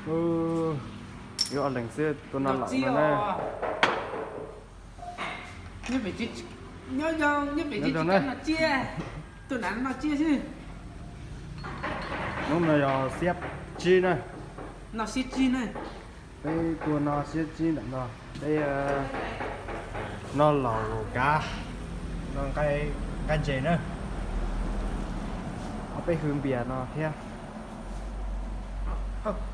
Ib ob leeg xwb tua no laum no na. Nyob pem tsis, nyob zoo, nyob pem tsis cov no tsiaj, tus nav no tsiaj xwb. Hnub no yog xiab tsib na. No xiab tsib na. Peb tua no xiab tsib ntawm no. Peb noj laus kav, noj nqaij ntses na. Peb hwv npias no thiab.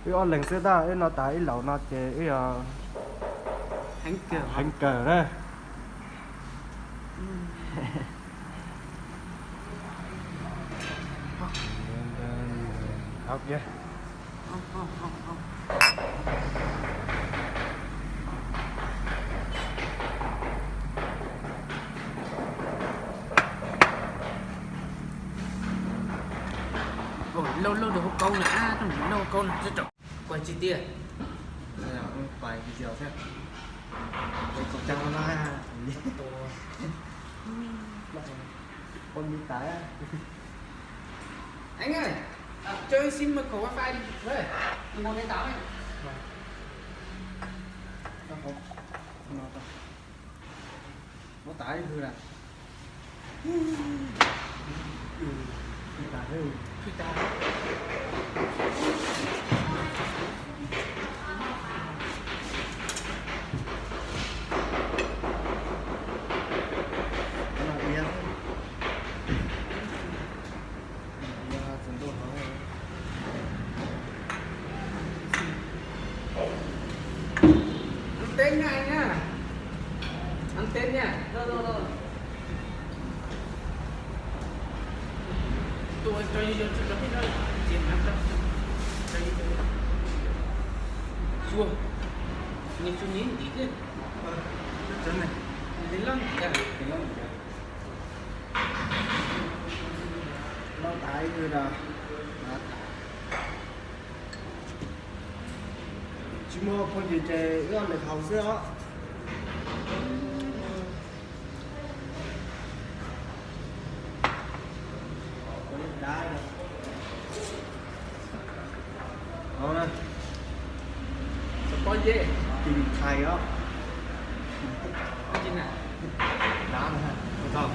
Wb ob leeg xwb tab, wb noj tas ib laus no ces wb yog heev kawg na. Lauj, lauj, hauv kaub na, lauj, hauv kaub na, kuv tsis tiag. Pais video thiab. Pais tsis tau na. Ua li tas. Anh ơi, cho em xin mật khẩu wifi đi. Đây, một bốn tám ấy. Nó tải hư nè. Hư tải hư. Hư tải. Nó là bien. Ăn Tết nha anh nhá. Ăn Tết nha. Rồi, rồi, rồi. Tôi cho vô, cho, cho cái đó, tiền ăn tao. Cho vô, cho vô. Xua. Nhìn xua nhìn tí chứ. Ờ, cho này. Nhìn lắm, dạ. Nhìn lắm, dạ. Noj tas ib hnub no, tsis muaj phooj ywg ces wb ob leeg haus xwb os. Haus na. Tim thais os. Dab na, tau.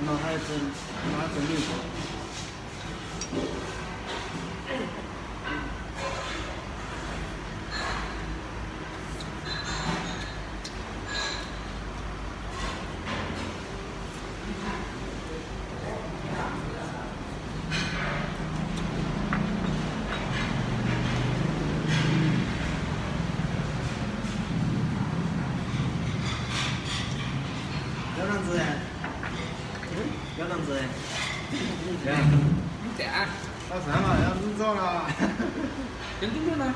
No hais txog, no hais txog lwj. Cov no ntxiv, cov no ntxiv. Tau xav mas yog ntxoj no. Cov ntxoj no.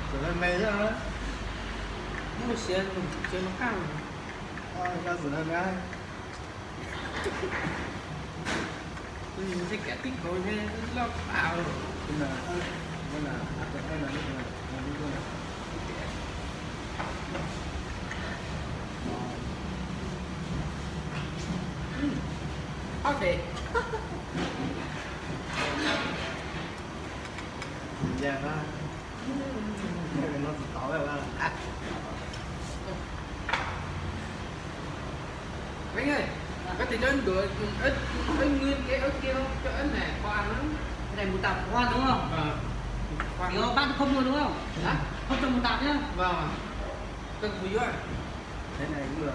Txawm me me xwb. Muaj siav, siav mus qaj. Txawm me me. Ntshe kav tib kaus ntshe loj pam. Ov, de. Ven ơi, có thể cho em đổi, ớt, ớt ngư cái ớt kia không? Cho ớt này kho ăn lắm. Cái này mù tạt khoan đúng không? Vâng. Khoan. Thì bác không mua đúng không? Hả? Không cho mù tạt nhá. Vâng. Cần mù dứa à? Cái này cũng được.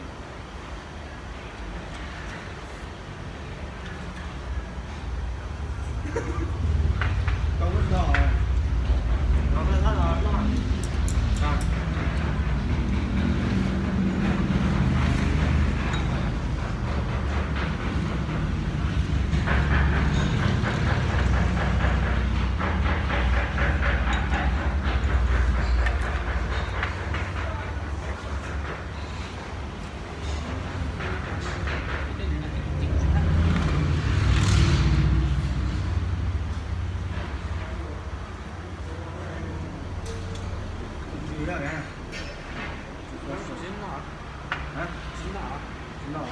No.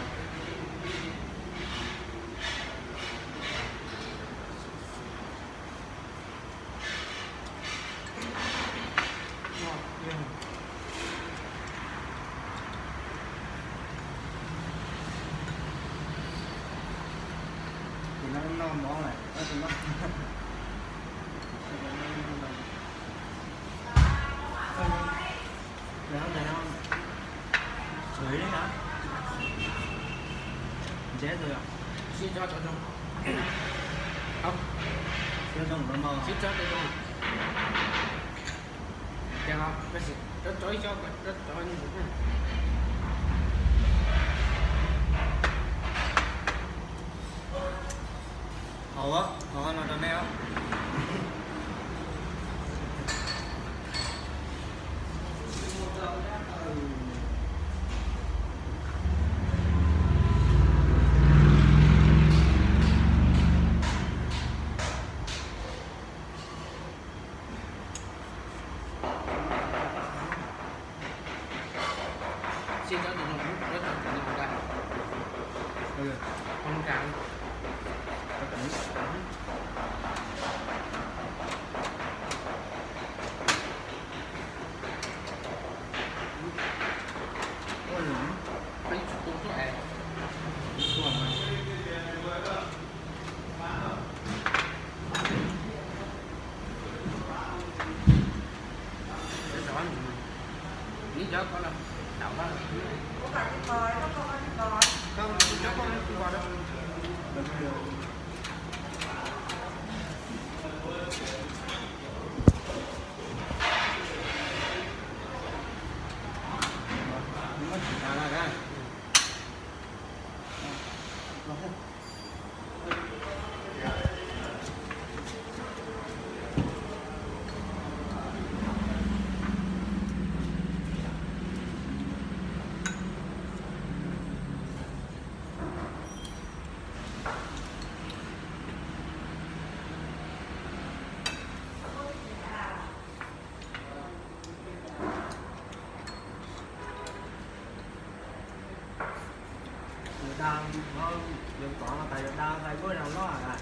Ces no noj mov lawm, tus no. Ntawm no, ntawm no, txhwv li na. Ntse tus yom. Sib tso tso zoo. Sib tso zoo no. Sib tso tso zoo. Ces tso tso ib co kom tso tso. Hauv, hauv no rau nej os. Sib tso tus no, sib tso tus no nrad. Ov nrad. Yuav da, yuav tov tas yuav da tais vuaj rau loj a.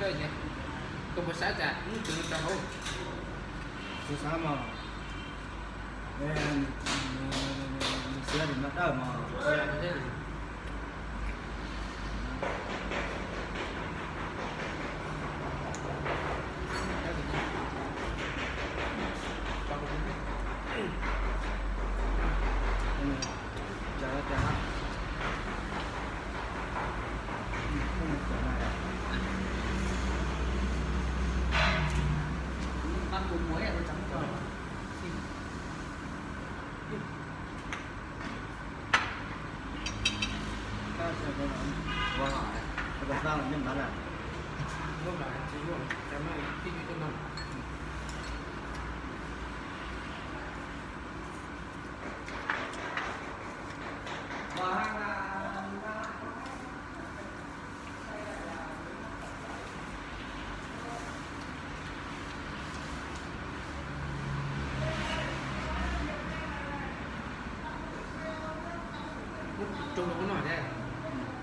Koj puas xav tsam ub tsev no rau hauv? Kuv xav mas. Nws xiav li no dawb mas. Tsuag no thiab.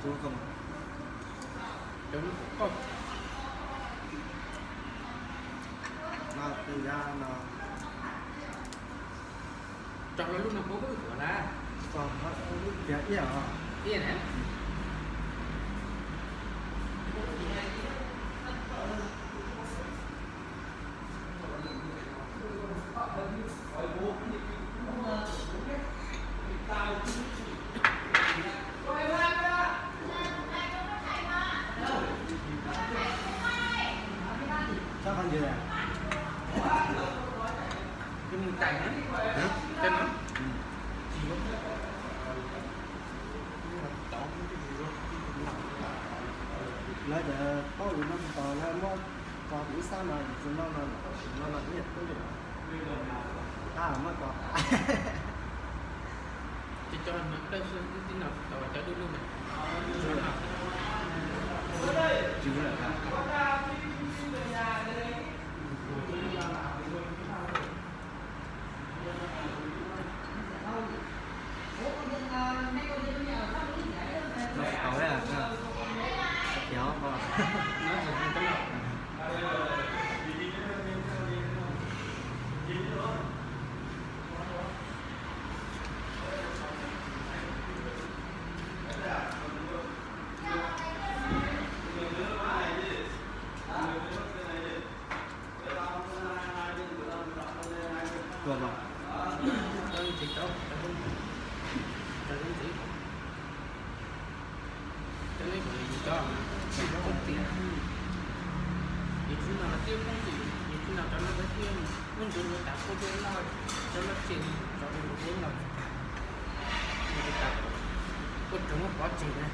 Tsuag no. Cov no kuj qoj. No, tw ya no. Tso los lub no puab hwj huam na. Tso lub tias iaj os. Iaj na. Lawv tias paub yus no tsis tau, lawv muab tso ib sab no, yus tsis noj no, noj no ib yam twb li. Tab muab tso tas. Ces cov no dawb xwb, tib no tau cov dub dub na. Tsw lawm. Tau, tau, tau. Tuaj los. Cov no ntxiv, cov no ntxiv. Cov no ntxiv, cov no ntxiv. Yus tsis noj los twb poob tseg, yus tsis noj cov no lawv thiaj muab ntsuv ua tas kuj thiaj noj, cov no tseg, cov no kuj noj. Yus tsis tas, kuj tseem muab pov tseg na.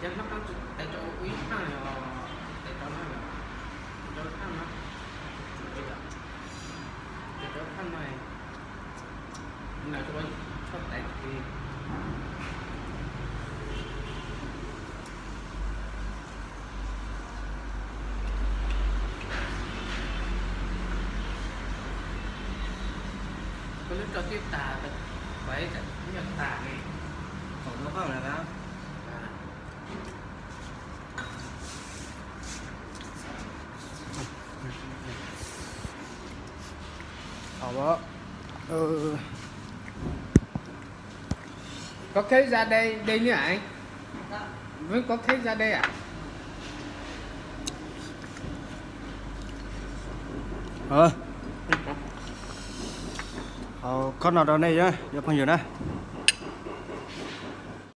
Cov no tab tsis tais rau ua ib thaj os, tais rau no, tais rau thaj no, tais rau thaj no, tais rau thaj no, koj lub rau twb tas, pais tas, yog tas ne. Tom no paj lawm na. Hauv, có khế da đen, đen như ảnh. Vẫn có khế da đen à? Ờ. Hauv, có no rau nej, cov phooj ywg na.